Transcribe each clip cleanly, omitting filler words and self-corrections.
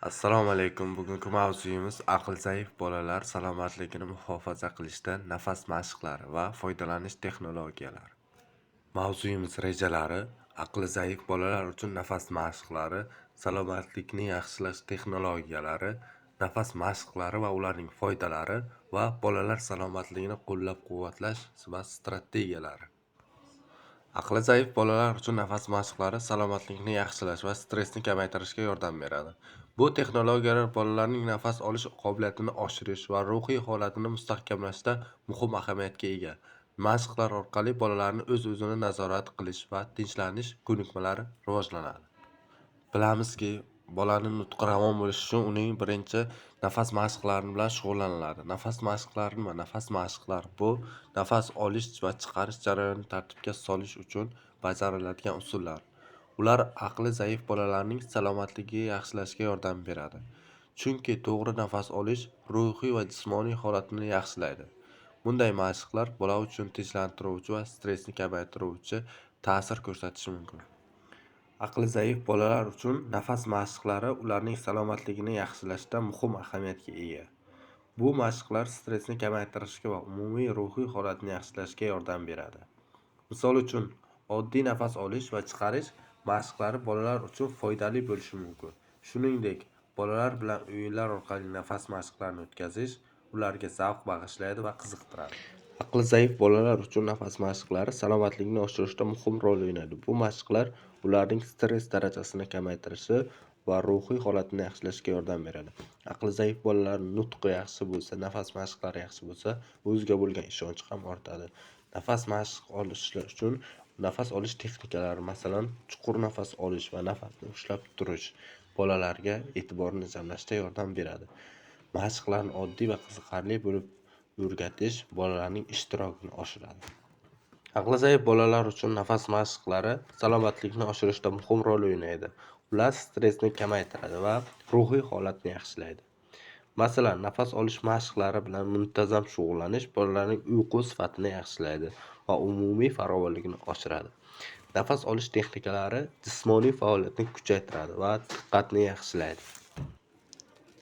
Assalomu alaykum. Bugungi mavzuyimiz aql zaif bolalar salomatligini muhofaza qilishda nafas mashqlari va foydalanish texnologiyalari. Mavzuyimiz rejalari: aqli zaif bolalar uchun nafas mashqlari, salomatlikni yaxshilash texnologiyalari, nafas mashqlari va ularning foydalari va bolalar salomatligini qo'llab-quvvatlash va strategiyalari. Aqli zaif bolalar uchun nafas mashqlari salomatlikni yaxshilash va stressni kamaytirishga yordam beradi. Bu texnologiyalar bolalarning nafas olish qobiliyatini oshirish va ruhiy holatini mustahkamlashda muhim ahamiyatga ega. Mashqlar orqali bolalarni o'z-o'zini nazorat qilish va tinchlanish ko'nikmalari rivojlanadi. Bilamizki, bolani nutqi ravon bo'lishi uchun uning birinchi nafas mashqlari bilan shug'ullaniladi. Nafas mashqlari nima? Nafas mashqlari bu nafas olish va chiqarish jarayonini tartibga solish uchun bajariladigan usullar. Ular aqli zaif bolalarning salomatligini yaxshilashga yordam beradi. Chunki to'g'ri nafas olish ruhiy va jismoniy holatini yaxshilaydi. Bunday mashqlar bola uchun tinchlantiruvchi va stressni kamaytiruvchi ta'sir ko'rsatishi mumkin. Aqli zaif bolalar uchun nafas mashqlari ularning salomatligini yaxshilashda muhim ahamiyatga ega. Bu mashqlar stressni kamaytirishga va umumiy ruhiy holatni yaxshilashga yordam beradi. Misol uchun, oddiy nafas olish va chiqarish mashqlari bolalar uchun foydali bo'lishi mumkin. Shuningdek, bolalar bilan o'yinlar orqali nafas mashqlarini o'tkazish ularga zavq bag'ishlaydi va qiziqtiradi. Aqli zaif bolalar uchun nafas mashqlari salomatlikni oshirishda muhim rol o'ynaydi. Bu mashqlar ularning stress darajasini kamaytirishi va ruhiy holatini yaxshilashga yordam beradi. Aqli zaif bolalar nutqi yaxshi bo'lsa, nafas mashqlari yaxshi bo'lsa, o'ziga bo'lgan ishonchi ham ortadi. Nafas mashq olish uchun nafas olish texnikalari, masalan, chuqur nafas olish va nafasni ushlab turish bolalarga e'tiborni jamlashda yordam beradi. Mashqlarni oddiy va qiziqarli bo'lib o'rgatish bolalarning ishtirokini oshiradi. Aqli zaif bolalar uchun nafas mashqlari salomatlikni oshirishda muhim rol o'ynaydi. Ular stressni kamaytiradi va ruhiy holatni yaxshilaydi. Masalan, nafas olish mashqlari bilan muntazam shug'ullanish bolalarning uyqu sifatini yaxshilaydi va umumiy farovonligini oshiradi. Nafas olish texnikalari jismoniy faoliyatni kuchaytiradi va diqqatni yaxshilaydi.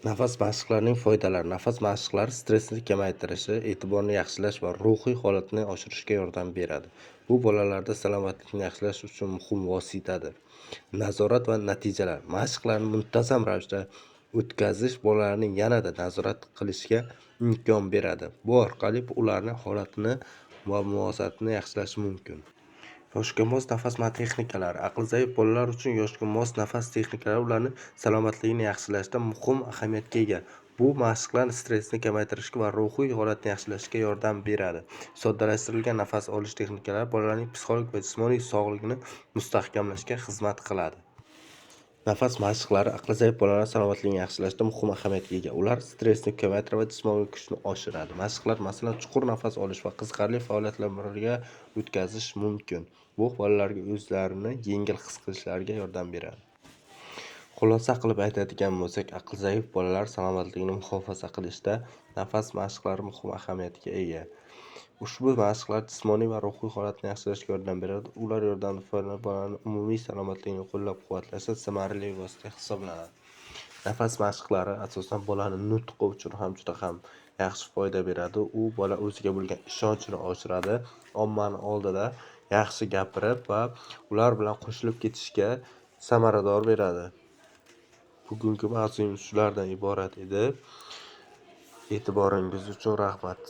Nafas mashqlarining foydalari: nafas mashqlari stressni kamaytirishi, e'tiborni yaxshilash va ruhiy holatni oshirishga yordam beradi. Bu bolalarda salomatlikni yaxshilash uchun muhim vositadir. Nazorat va natijalar: mashqlarni muntazam ravishda o'tkazish bolalarni yanada nazorat qilishga imkon beradi. Bu orqali ularning holatini va muvozanatini yaxshilash mumkin. Yoshga mos nafas texnikalari: aqli zaif bolalar uchun yoshga mos nafas texnikalari ularning salomatligini yaxshilashda muhim ahamiyatga ega. Bu mashqlar stressni kamaytirishga va ruhiy holatni yaxshilashga yordam beradi. Soddalashtirilgan nafas olish texnikalari bolalarning psixologik va jismoniy sog'lig'ini mustahkamlashga xizmat qiladi. Nafas mashqlari aqli zaif bolalar salomatligini yaxshilashda muhim ahamiyatga ega. Ular stressni kamaytiradi va jismoniy kuchni oshiradi. Mashqlar, masalan, chuqur nafas olish va qiziqarli faoliyatlar birga o'tkazish mumkin. Bu bolalarga o'zlarini yengil his qilishlariga yordam beradi. Xulosa qilib aytadigan bo'lsak, aqli zaif bolalar salomatligini muhofaza qilishda nafas mashqlari muhim ahamiyatga ega. Ushbu mashqlar jismoniy va ruhiy holatni yaxshilashga yordam beradi. Ular yordamida foydalanib bolalarning umumiy salomatligini qo'llab-quvvatlashda samarali vosita hisoblanadi. Nafas mashqlari asosan bolani nutqi uchun ham juda ham yaxshi foyda beradi. U bola o'ziga bo'lgan ishonchini oshiradi, ommani oldida yaxshi gapirib va ular bilan qo'shilib ketishga samarador beradi. Bugungi mavzuyimiz shulardan iborat edi. E'tiboringiz uchun rahmat.